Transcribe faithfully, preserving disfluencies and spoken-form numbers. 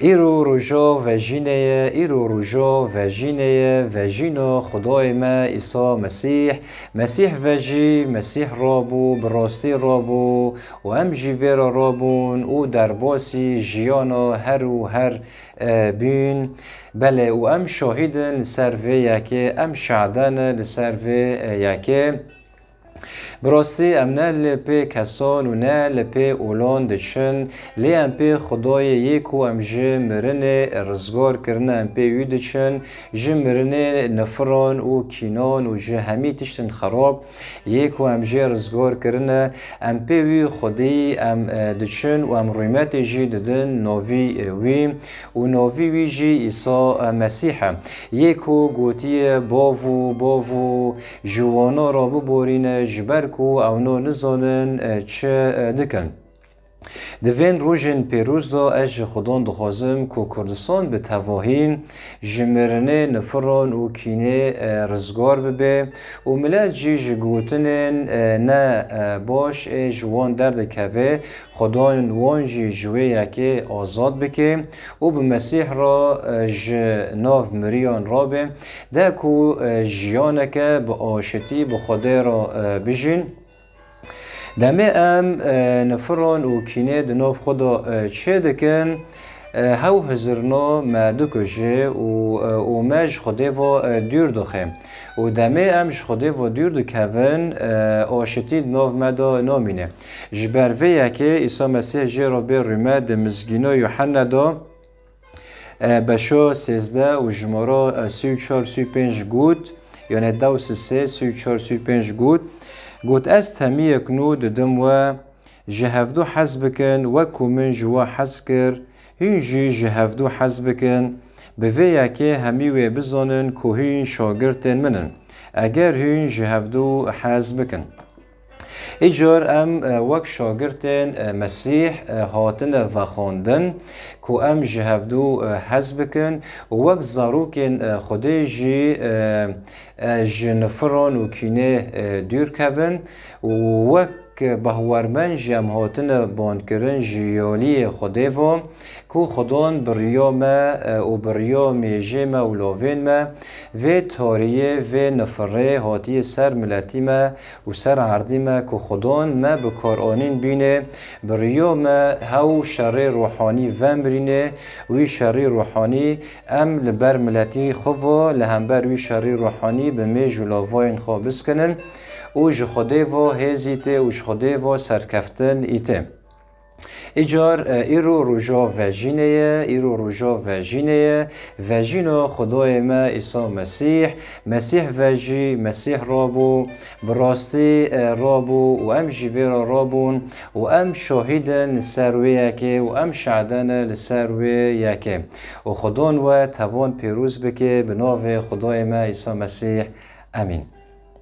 Îro roja vejînê ye, îro roja vejînê ye, vejîna Xwedayê me Îsa Mesîh. Mesîh vejî, Mesîh rabû, bi rastî rabû û em jî vê re rabûn û derbasî jiyana her û her, e, bîn. Belê, û em şahîd in li ser vê yekê, em şahid in li ser vê, e, yekê. Bi rastî em ne li pê kesan û ne li pê olan diçin, lê em pê Xwedayê yê ku em ji mirinê rizgar kirine, em pê wî diçin, ji mirinê nifiran û kînan û ji hemî tiştên xerab yê ku em jê rizgar kirine, em pê wî xwedî em, e, diçin û em rûmetê jî didin navî, e, wî û navî wî jî Îsa, e, Mesîh e. Yê ku gotiye, Bav û, bav û, ji wana re biborîne, ji ber ku ewna nizanin, e, çi, e, dikin. Di vên rojên pêroz de ez ji Xwedon dixwazim ku Kurdistan bi tevahî ji mirinê, nifiran û kînê, e, rizgar bibe û milet jî ji gotinên, e, ne, e, baş ê ji wan derdikeve, Xwedon wan jî ji wê yekê azad bike û bi Mesîh re, e, ji nav miriyan rabe, de ku, e, jiyaneke bi aşitî bi Xwedê re, e, bijîn. Demê em, e, nifiran û kînê di nav xwe de, e, çêdikin, e, hew hizirna me dikuje û, e, û me ji Xwedê ve, e, dûr dixe. Û demê em ji Xwedê ve dûr dikevin, e, aşitî di nav me de namîne. Ji ber vê yekê Îsa Mesîh jê re bê rûmet di Mizgîna Yuhenne de, e, beşa sêzdeh û jimara, e, sî û çar, sî û pênc got, yanê deh û sisê, sî û çar, sî û pênc got, got, Ez temiyek nû didim we, ji hevdu hez bikin, wek ku min ji we hez kir, hûn jî ji hevdu hez bikin, bi vê yekê hemî wê bizanin ku hûn şagirtên min in, eger hûn ji hevdu hez bikin. Îcar em, e, wek şagirtên, e, Mesîh, e, hatine vexwendin ku em ji hevdu, e, hez bikin û wek zarokên, e, Xwedê jî, e, e, ji nifiran û kînê, e, dûr kevin û wek behwermend jî em hatine bankirin ji yaliyê Xwedê ve, ku Xwedon bi riya me, e, û bi riya mêjê me û lavên me vê tariyê, vê nifirê hatiye ser miletî me û ser erdî me, ku Xwedon me bi kar anîn bîne, bi riya me hew şerê ruhanî vemirîne, wî şerî ruhanî em li ber miletî xwe ve li hember wî şerî ruhanî bi mêj û lavayên xwe biskinin û ji Xwedê ve hêzî tê û ji Xwedê ve serkeftin î tê. Îcar, e, îro roja vejînê ye, îro roja vejînê ye, vejîna Xwedayê me Îsa Mesîh, Mesîh vejî, Mesîh rabû, bi rastî, e, rabû û em jî vê re rabûn û em şahîd in li ser wê yekê û em şahid in li ser wê yekê. Û Xwedon we tevan pêroz bike bi navê Xwedayê me Îsa Mesîh. Emîn.